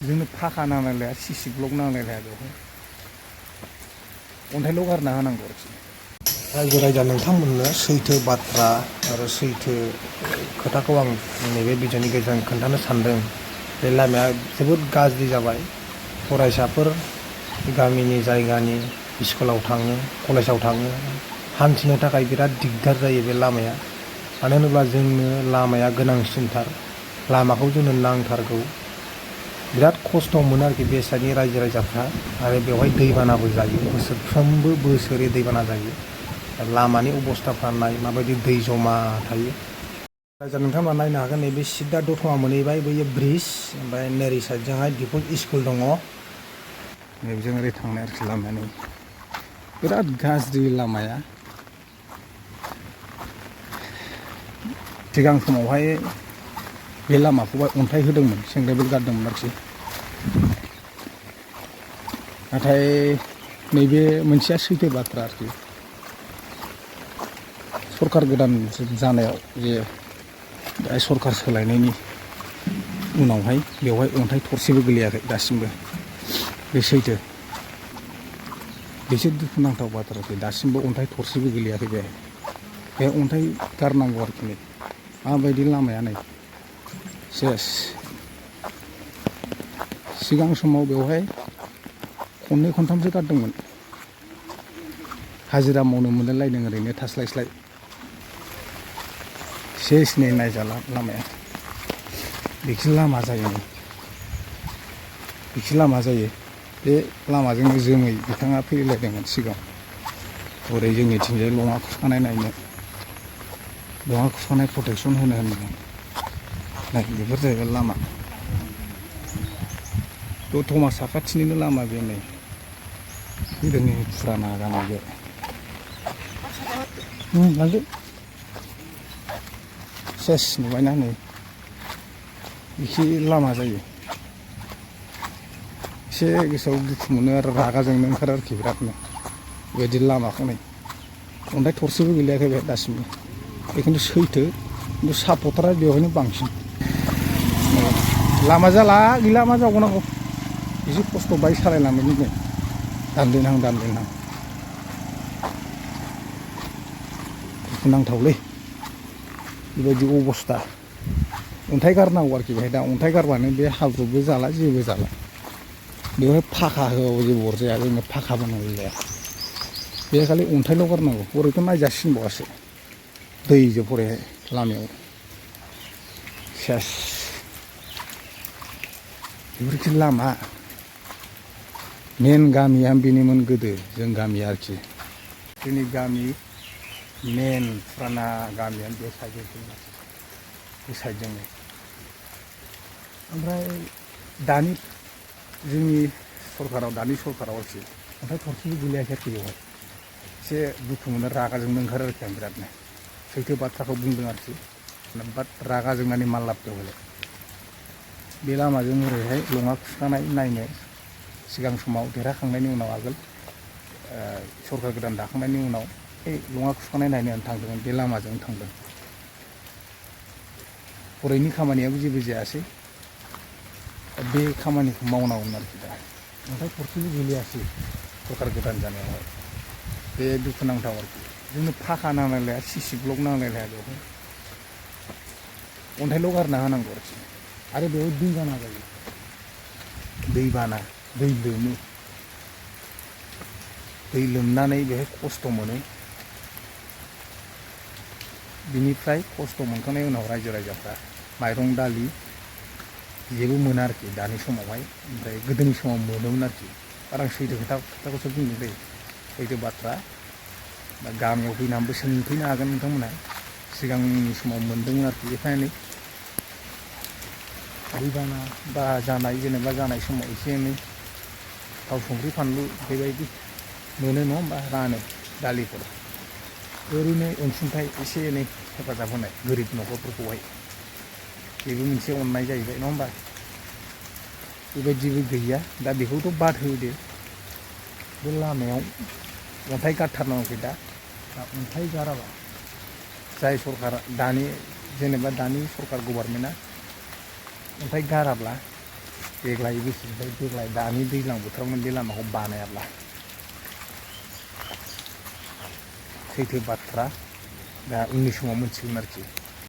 जोंनो फाखा नांलायलाया सिसि ब्लक नांलायलाया बेवहाय अन्थाइल' गारना होनांगौ आरोखि। रायजो राजा नोंथांमोननो सैथो बाथ्रा आरो सैथो खोथाखौ आं नैबे भिडिअनि गेजेरजों खोन्थानो सानदों। बे लामाया जोबोद गाज्रि जाबाय। फरायसाफोर गामिनि जायगानि स्कुलाव थाङो, कलेजाव थाङो, हान्थिनो थाखाय बिराद दिगदार जायो बे लामाया। मानो होनोब्ला जोंनो लामाया गोनांसिनथार, लामाखौ जोंनो नांथारगौ। बिराद खस्थ' मोनो आरोखि बे साइडनि रायजो राजाफ्रा। आरो बेवहाय दैबानाबो जायो, बोसोरफ्रोमबो बोसोरै दैबाना जायो। लामानि अबस्थाफ्रा नाय माबायदि दै जमा थायो। रायजो नोंथांमोना नायनो हागोन, नैबे सिदा दतमा मोनहैबाय, बैयो ब्रिज, ओमफ्राय नोरै साइडजोंहाय दिफल्ट स्कुल दङ। नैबेजों ओरै थांनाय आरोखि लामाया नै बिराद गाज्रि लामाया। सिगां समावहाय बे लामाखौहाय अन्थाइ होदोंमोन, सेंग्रेबेल गारदोंमोन आरोखि। नाथाय नैबे मोनसेया सैथो बाथ्रा आरोखि, सरखार गोदान जानायाव जे सरखार सोलायनायनि उनावहाय बेवहाय अन्थाइ थरसेबो गोलैयाखै दासिमबो। बे सैथो, बेसो दुखुनांथाव बाथ्रा आरोखि, दासिमबो अन्थाइ थरसेबो गोलैयाखै। बे अन्थाइ गारनांगौ आरोखि। नै माबायदि लामाया नै सेस। सिगां समाव बेवहाय खननै खनथामसो गारदोंमोन, हाजिरा मावनो मोनलायलायदों ओरैनो थास्लायस्लाय। सेस नै नायजाला लामाया। बेखि लामा जायो, बेखि लामा जायो। बे लामाजोंनो जोमै बिथाङा फैलायदोंमोन सिगां। हरै जोंनिथिंजाय लङा खुरखानाय नायनो, लङा खुरखानाय प्रटेकसन होनो होनदों। नाय बेफोर जाहैबाय लामा, दतमा साखाथिनिनो लामा बे। नै गोदोनि फुराना गामि बे। लांदो सेस नुबायना नै बिखि लामा जायो। एसे गोसोआव दुखु मोनो आरो रागा जोंनो ओंखारो आरोखि बिरादनो। बेबायदि लामाखौ नै अन्थाइ थरसेबो गोलैयाखै बे दासिमबो। बे खिन्थु सैथो, खिन्थु सापरटारा बेवहायनो बांसिन। लामा जाला, गैला, मा जाबावनांगौ। एसे खस्थ' बाइक सालायलांनो नै दानलेनहां दानलेनहां। दुखुनांथावलै बेबायदि अबस्था। अन्थाइ गारनांगौ आरोखि बेहाय। दा अन्थाइ गारबानो बे हाब्रुबो जाला, जेबो जाला। बेवहाय फाखा होआबाबो जेबो अरजाया, जोंनो फाखाबो नांलाया। बे खालि अन्थाइल' गारनांगौ। हरैथ' नायजासिनबावासो दै जोब हरैहाय लामायाव सेस। बेफोरखि लामा। मेन गामिया बेनोमोन गोदो, जों गामिया आरोखि। जोंनि गामि मेन फुराना गामियानो बे साइडजों, बे साइडजोंनो। ओमफ्राय दानि जोंनि सरखाराव, दानि सरखाराव आरोखि अन्थाइ थरसेबो गोलैयाखै आरोखि बेवहाय। एसे दुखु मोनो, रागा जोंनो ओंखारो आरोखि आं बिरादनो। सैथो बाथ्राखौ बुंदों आरोखि, बाट रागा जोंनानै मा लाब बेवहाय। बे लामाजों ओरैहाय लङा खुरखानाय नायनो सिगां समाव देरहाखांनायनि उनाव, आगोल सरखार गोदान दाखांनायनि उनाव बे लङा खुरखानाय नायनो थांदोंमोन। बे लामाजों थांदों। हरैनि खामानियाबो जेबो जायासै। बे खामानिखौ मावनांगौमोन आरोखि दा। अन्थाइ थरसेबो गोलैयासै सरखार गोदान जानायावहाय। बे दुखुनांथाव आरोखि। जोंनो फाखा नांलायलाया, सिसि ब्लक नांलायलाया बेवहाय। अन्थाइल' गारना होनांगौ आरोखि। आरो बेवहाय दैबाना जायो, दैबाना, दै लोमो। दै लोमनानै बेहाय खस्थ' मोनो। बिनिफ्राय खस्थ' मोनखांनायनि उनाव रायजो राजाफ्रा माइरं दालि जेबो मोना आरोखि दानि समावहाय। ओमफ्राय गोदोनि समाव मोनोमोन आरोखि। आरो आं सैथो खोथाखौसो बुंदों दै, सैथो बाथ्रा। दा गामियाव फैनानैबो सोंफैनो हागोन नोंथांमोना। सिगांनि समाव मोनदोंमोन आरोखि एफा एनै। दैबाना बा जानाय, जेनेबा जानाय समाव एसे एनै थाव संख्रि फानलु बेबायदि मोनो, नङा होमबा, रानो दालिफोर। ओरैनो अनसुंथाइ एसे एनै हेफाजाब होनाय गोरिब न'खरफोरखौहाय, बेबो मोनसे अननाय जाहैबाय, नङा होमबा। बेबायदिबो गैया। दा बेखौथ' बाद होदो, बे लामायाव अन्थाइ गारथारनांगौखि दा। अन्थाइ गाराबा जाय सरखारा दानि, जेनेबा दानि सरखार गभार्नमेन्टआ अन्थाइ गाराब्ला देग्लाय बोसोरनिफ्राय देग्लाय दानि दैज्लां बोथोरावनो बे लामाखौ बानायाब्ला सैथो बाथ्रा दा उननि समाव मोनथिगोन आरोखि